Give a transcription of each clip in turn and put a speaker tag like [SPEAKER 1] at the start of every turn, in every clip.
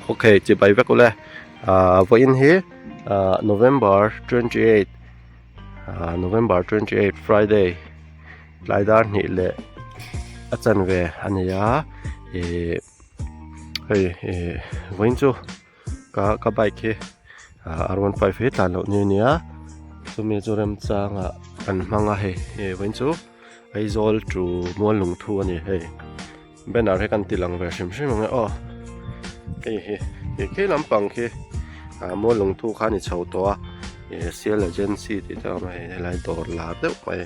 [SPEAKER 1] Ok chibai vek ule ah vawiin hi ah November 28 ah November 28 Friday tlai dar hnih leh a chanve a ni a ih hei ih vawiin chu. Ka ka bike hi ah R one five hi tlan loh ni ania chumi chu remchangah kan hmang a hei hei vawiin chu Aizawl to Muallungthu a ni hei banner hi kan ti lang ve hrim hrim ang e aw hei hi hei khi lampang khi ah Muallungthu kha a ni chho tawh a ih sial agency tih te a awm a hei helai dawr lar deuh mai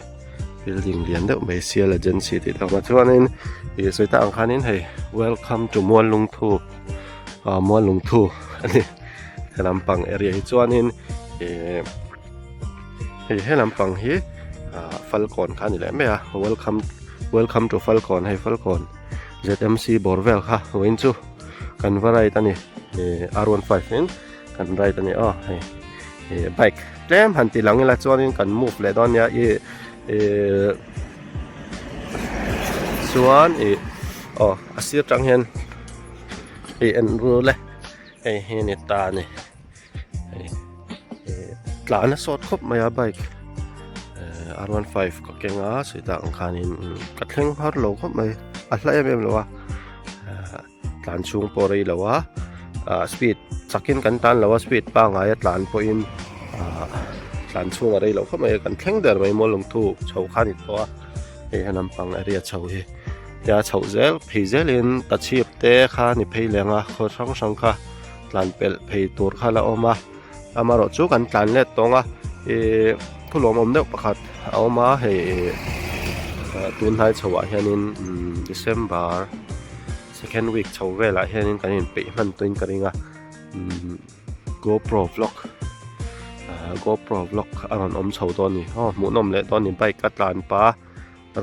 [SPEAKER 1] building lian deuh mai sial agency tih te a awm a chuanin ih sawi tak ang khanin hei welcome to Muallungthu. ah Muallungthu a ni he lampang area hi chuanin ihh hei he lampang hi ah falkawn kha a ni leh mai a welcome welcome to falkawn hei falkawn zmc bawr vel kha vawiin chu kan va ride a ni ihh r one five in kan ride a ni aw hei ihh bike tlem han ti lang ila chuanin kan move leh dawn nia ih ihh chuan ih aw a sir tang hian. Hei en rul e hei hi a ni ta a ni hei eh tlan a sawt khawp mai a bike eh r one five ka keng a chutah ang khanin ka thleng har lo khawp mai a hla em em lo a eh tlan chhung pawh a rei lo a ah speed chakin kan tan lo a speed pangngai a tlan pawhin ah tlan chhung a rei lo khawp mai a kan thleng der mai maw lungthu chho kha a ni tawh a hei he lampang area chho hi. Tia chhoh zel phei zelin tachhip te kha ni phei leng a khaw hrang hrang kha tlan pelh phei tur kha la awm a amaherawh chu kan tlan let tawng a ihh thu lawmawm deuh pakhat a awm a hei ihh tun hnai chho ah hianin umm December second week chho velah hianin kan inpeih hman tuin ka ring a umm GoPro vlog ahh GoPro vlog a rawn awm chho dawn a ni aw hmuhnawm leh dawn a ni bike a tlan pah a.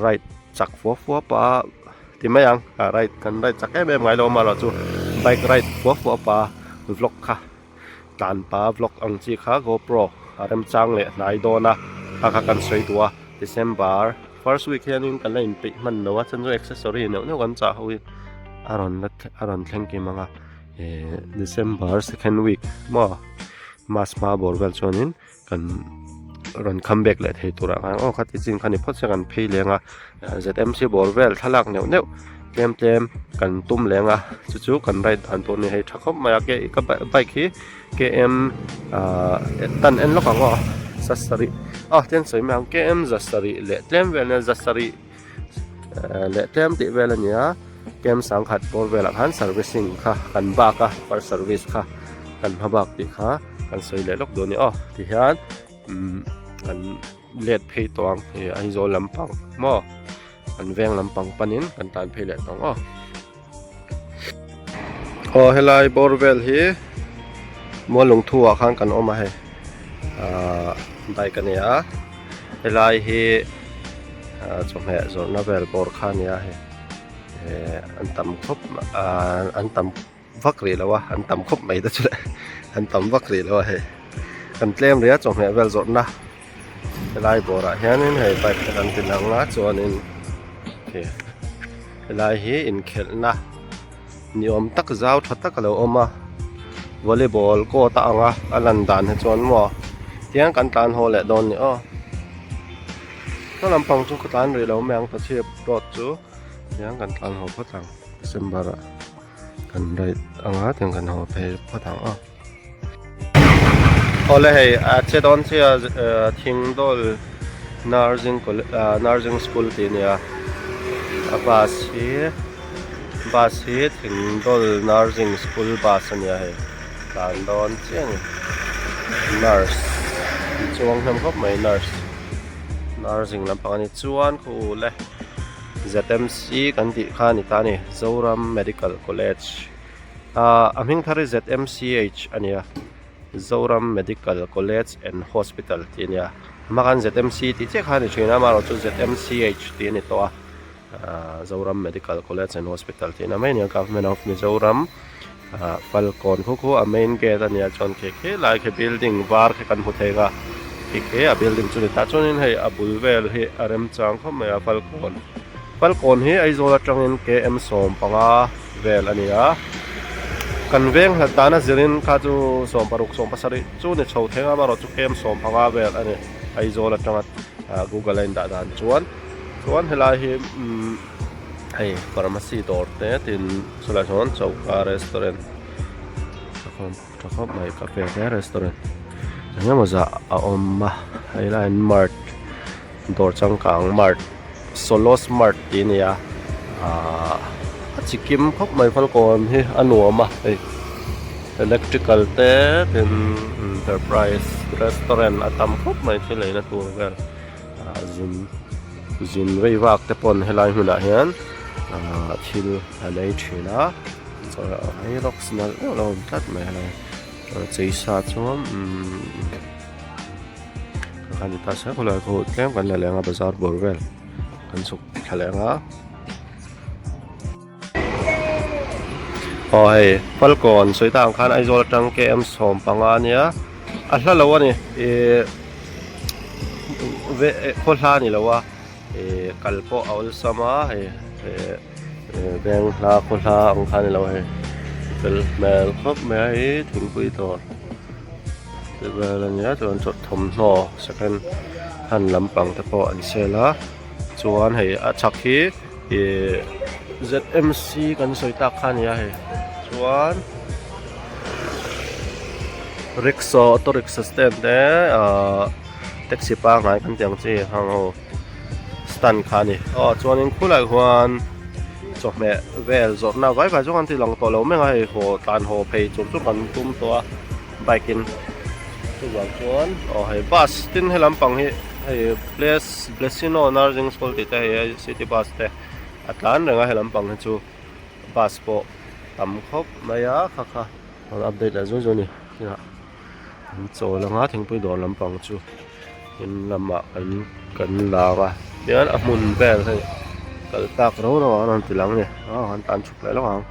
[SPEAKER 1] Ride chak fua fua pah ti mai ang ah ride kan ride chak em em ngai lo amaherawh chu bike ride fua fua pah vlog kha tlan pah vlog ang chi kha GoPro a remchang leh hnai dawn a kha kha kan sawi duh a December first week hianin kan la inpeih hman lo a chuan chu accessory neuh neuh kan chah ho hi a rawn la a rawn thleng kim ang a eh December second week maw mas hma bawr vel chuanin. Kan rawn come back leh thei turah khan aw khati chin kha ni phawt se kan phei leng a zmc bawr vel thlalak neuh neuh tlem tlem kan tum leng a chu chu kan ride dan tur a ni hei tha khawp mai a ke ka bike hi km ah tan en lawk ang aw zasarih aw tlem sawi mai ang km zasarih leh tlem vel nia zasarih leh tlem tih vel a ni a km sangkhat bawr velah khan servicing kha kan bak a first service kha kan hma bak tih kha. Kan sawi leh lawk dawn a ni aw tihian umm kan let phei tawh ang hei Aizawl lampang maw an veng lampang panin kan tan phei leh tawh ang aw. Aw helai bawr vel hi Muallungthu ah khan kan awm a hei ahh bike a ni a helai hi ah chawhmeh zawrhna vel bawr kha a ni a hei eh an tam khawp ah an tam. Vak rih lo a, an tam khawp mai te chu le, an tam vak rih lo a hei, kan tlem rih a chawhmeh vel zawrhna helai bawrah hianin hei bike te kan ti lang a chuanin khi helai hi inkhelhna ni awm tak zau tha tak a lo awm a volleyball court a ang a a lan dan hi chuan maw tiang kan tlan haw leh dawn ni aw saw lampang chu ka tlan rih lo mai ang tachhip road chu tiang kan tlan haw phawt ang December ah. Kan ride anga tiang kan haw phei phawt ang aw. Awle hei a che dawn chiah a Thingdawl Nursing Nursing School tih a ni a a bus hi bus hi Thingdawl Nursing School bus a ni a hei tlan dawn chiah a ni nurse an chuang hnem khawp mai nurse nursing lampang a ni chuan khaw ul e. ZMC kan tih kha a ni ta a ni Zoram Medical College ah a hming thar hi ZMCH a ni a Zoram Medical College and Hospital tih a ni a hma khan ZMC tih chiah kha a ni thin a amaherawhchu ZMCH tih a ni tawh a ah Zoram Medical College and Hospital tih na mai a ni a Government of Mizoram ah Falkawn khu khu a main gate a nia chuan khi khi lai khi building var khi kan hmu thei ang a khi khi a building chu ni tah chuanin hei a bul vel hi a remchang khawp mai a Falkawn Falkawn hi Aizawl atangin km 15 vel a ni a. Kan veng hlat dana zirin kha chu 16 17 chu ni chho thleng a amaherawh chu kem 15 vel a ni Aizawl atanga Google a indah dan chuan. Chuan helai hi umm hei pharmacy dawr te tin chulai chuan choka restaurant tha khawp mai cafe te restaurant engemaw zah a awm a hei lai hian mart dawr changkang mart solos mart tih a ni a ahh a chi kim khawp mai falkawn hi a nuam a hei electrical te tin enterprise restaurant a tam khawp mai thil eina tur vel ah zin zin vei vak te pawn helai hmunah hian ah thil an ei thin a. Hei rocks nalh deuh lo awm tlat mai helai chei sa chuan umm kha ni ta se khawlai khu tlem kan la leng a bazar bawr vel kan chhuk thla leng a aw hei falkawn sawi tak ang khan Aizawl atang km 15 ania a hla lo a ni ihh khaw hla a ni lo a ihh kal pawh a awlsam a hei ihh. Veng hla khaw hla ang kha a ni lo hei fel hmel khawp mai a hei thingpui dawr te vel a nia chuan thawmhnaw second hand lampang te pawh an sell a chuan hei a chhak hi ihh zmc kan sawi tak kha a ni a hei chuan rickshaw auto rickshaw stand te ahh taxi pangngai kan tih ang chi hang ho. Stand kha a ni aw chuanin khulai huan chawhmeh vel zawrhna vai vai zawng an ti lang tawh lo mek a hei haw tlan haw phei chur chu kan tum tawh a bike in chuvang chuan aw hei bus tin he lampang hi hei bless blessino nursing school tih te hei city bus te a tlan reng a he lampang hi chu bus pawh tam khawp mai a kha kha rawn update leh zui zui a ni kinah an chawl anga thingpui dawr lampang chu. In lamah kan kan lar a tihian a hmun vel hei kal tak rau rau ang an ti lang a ni aw an tan chhuk leh lawk ang.